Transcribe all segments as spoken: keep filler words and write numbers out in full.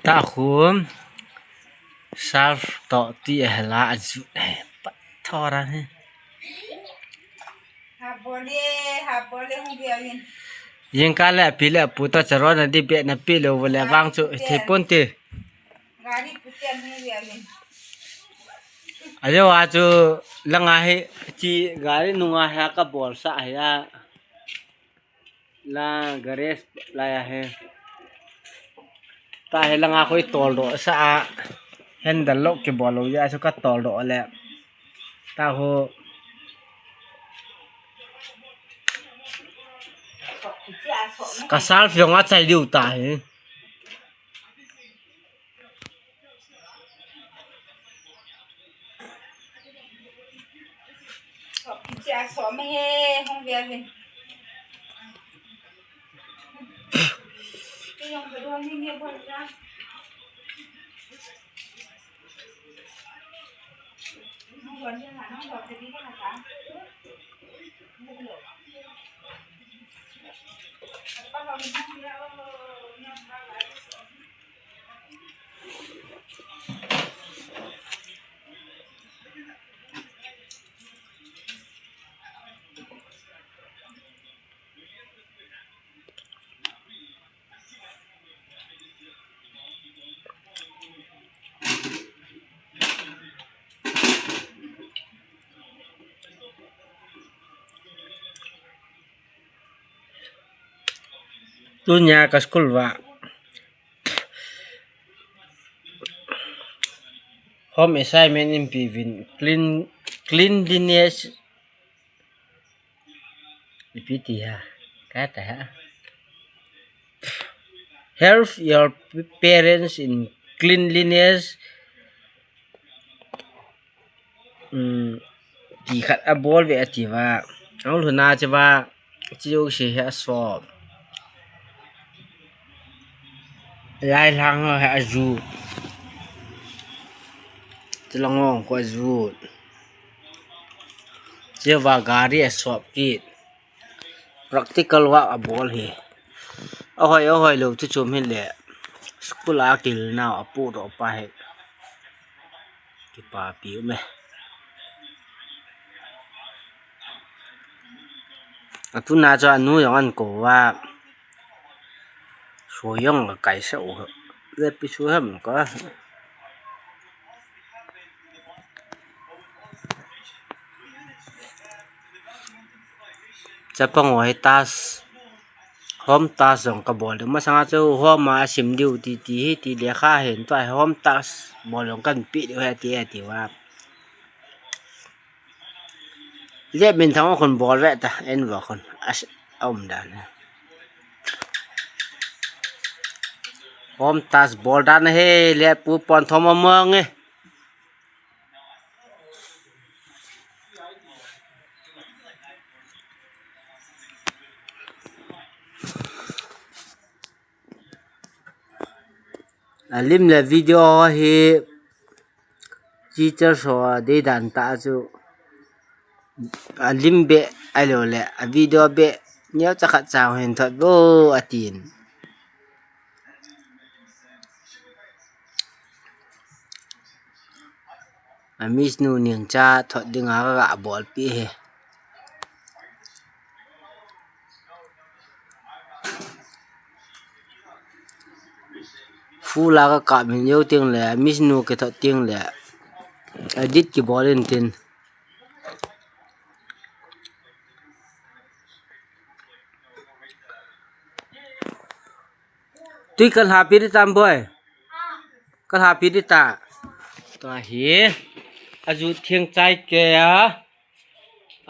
Takhum. Surf toh ti a hela a ju. Pat thora ni. Jingkah le api le apu toh charon a di be na pe lou le vang chu thei pon te. Ajo a chu langa hi chi gari nunga hi ka bolsah hi a. La garage la ya hi. Tahi langa koi toldoh sah a. Handle loh kibol lou ya chu ka toldoh le. Taho. Ka surf jong achai diu tahi. Tunia ka school va home assignment in pivin clean cleanliness. Ipi ti ha? Kata ha? Help your parents in cleanliness. Um, ti khat abol ve ati va. Ahung lhun a che va. Chiu se he asop. Lai lang ho he aju. Chilang ong ko aju. Chiu va gari asop kit. Practical work abol hi. Ahoi, ahoi lou chu chom hi le. School a kil nau apu ro pa hi. Kipapi um e. Atuna chu anu jong an kou va. Soi jong kaisa u. Le pi su ham ka. Chapang oi tas. Home task jong kabol diu. Masanga chu home a sim diu ti, ti hi ti lekha hin tua home task bol jong kan pe diu he ti, he ti va. Lep min thang khun bol ve ta en va khun. As, um dan. Home task bol dan he le pu pon thom amang e. Alim le video hi teacher so dei dan ta chu alim be ailo le a video be neo cha khat cha hin thot bo atin. A miss nu ning cha thot ding a ka bol pi he. Full a ka kap min jou ting le, miss nu kithot ting le, edit kibol in tin. Tui ka lhapi di tam boy. Ka lhapi di ta. Tua hi. Aju thing chai ke a.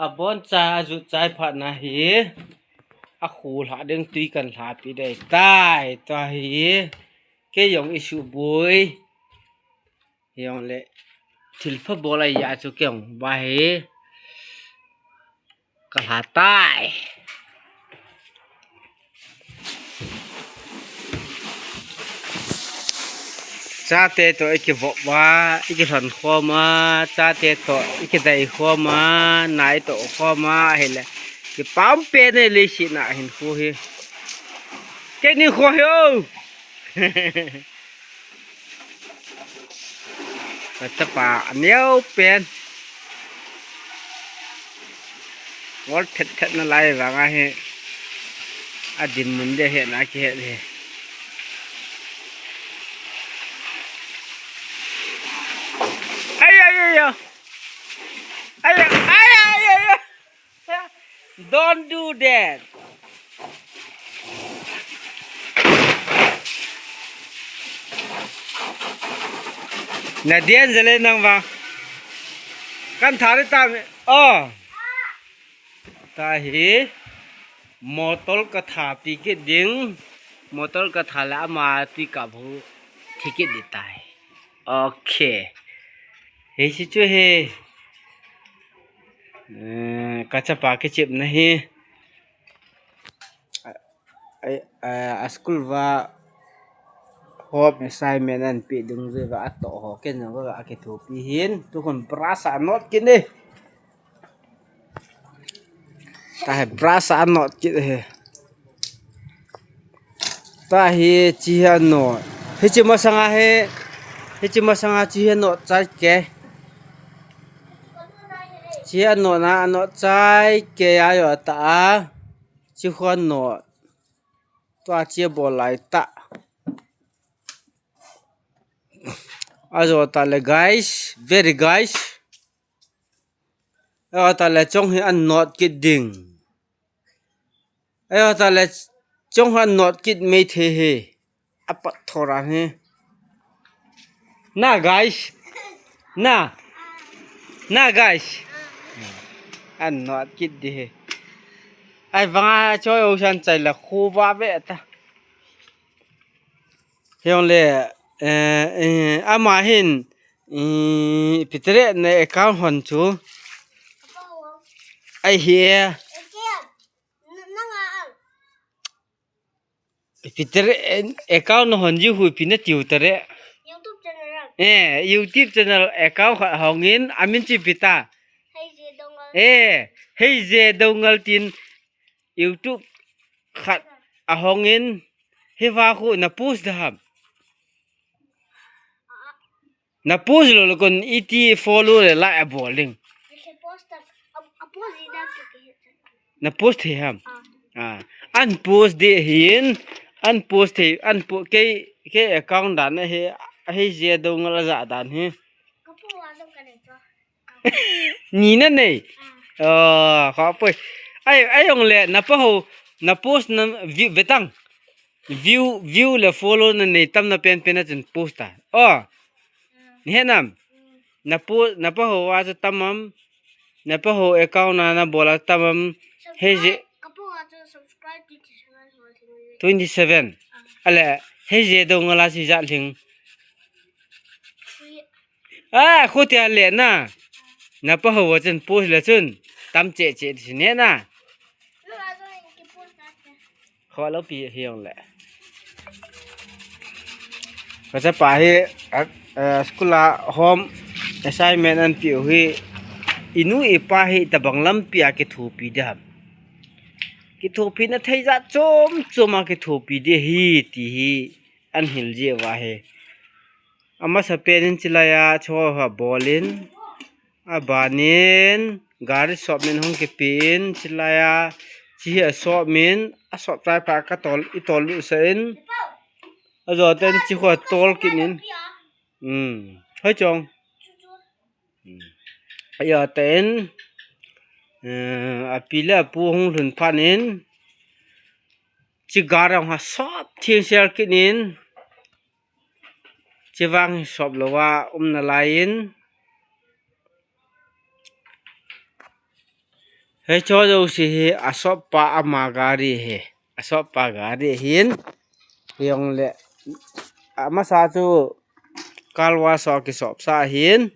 Abon cha aju chai phat na hi. A khu lha ding tui kan lhapi dei tai. Tua hi. Kei jong i suboi. Jong le. Thil pha bol a ya chu kei jong ba hi. Ka lha tai. Chate toh i kivop a, i kilhon khom a, chate toh i kidei khom a, nai toh khom a, ahile. Kipah pen e leiset a hinkho hi. Keini kho hi o. Kachapa aneo pen. Wall thet thet na lai vang ahi. Adin mun de he na ki he he. Ay, ay, ay, ay. Ay, ay, ay, ay, ay. Don't do that. Na dian jale nang vang. Kan thari ta mi. Oh. Tahi. Motor ka tha pi kit ding. Motor ka tha la ama ti ka bu. Thi kit di tai. Okay. He si chu he. Eh, kachapa kichep na hi. Ai, ai, a school va home assignment an pi ding ve va ato ho ken va akithopi hin. Tu kon brush a not kin e. Tahi brush a not kit he. Tahi chi a not. Hichi masanga he. Hichi masanga chi a not chai ke. Chi a not na a not chai ke a yo ta a. Chi ho not. Tua chi a bol lai ta. Ajo ta le guys. Very guys. Ajo ta le chong hi a not kit ding. Ajo ta le chong hi a not kit mai the he. Apat thora he. Na guys. Na. Na guys. A not kit di he. Ai vanga choi o san chai la khu va ve ta. Hiong le, eh, eh, ama hin, eh, Peter na account hon chu. Ai hi e. Peter, eh, account na hon ji hui pi na tiu tare. YouTube channel. Eh, YouTube channel account khat hongin, amin chi pi ta. Hei je dongal. Eh, hei je dongal tin YouTube khat a hongin, hi va khu na post da ham. Na post lo lo kon iti follow le like a bol ding. Ese post a, a, a post di da ke ke. Na post he ham. Ah. Ah. An post de hin, an post he, an po, ke, ke account dan he, he je dongal a ja dan he. Ka po wa dong ka dei to. Ni na nei. Ah. Oh, khapoi. Ai, ai ong le, na pa ho, na post na view, vetang. View, view le follow na nei tam na pen pen na chun post ta. Oh. Ni he nam. Na po, na pa ho wa chu tam am. Na pa ho account na na bola tam am. He je. Ka po wa chu subscribe ti ti channel ho ti ni. Twenty seven. Ah. Ale, he je dongal a si ja ling. Ui. Ah, khu tia le na. Na pa ho wa chun post le chun. Tam che che ti si ne na. Lu a chu in ki post ta. Kho lo pi hi ong le. Ka chapa hi, a, a, school a home assignment an piu hi, inu ipa hi tabang lampi a kithopi di ham. Kithopi na thei ja chom chom a kithopi di hi ti hi an hil ji va hi. Amasa pen in chilai a cho ha bol in. Abanin, gari sop min hung kipi in, chilai a, chi hi a sop min, a sop chai pa ka tol, i tol lut sa in, a zo ten chi khu a tol kit in. Hmm, hoi chong. Hmm. A zo ten, eh, a pi le a pu hung lhun phan in, chi gari hung ha sop thing sel kit in, Chivang hi sop lou a um nalai in. Hicho jouse hi a sop pa ama gari hi. A sop pa gari hin. Hiong le. Amasa chu kalwa so kisop sa hin.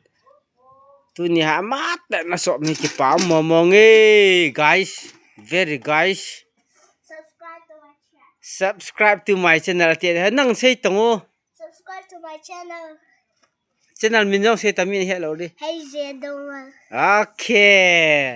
Tuni ha mat na sop ni kipa mo mo nge, guys. Very guys. Subscribe to my channel. Subscribe to my channel. Ti ha nang sei tong o. Subscribe to my channel. Channel min jong sei ta min he lo di. Hei je dong a. Okay.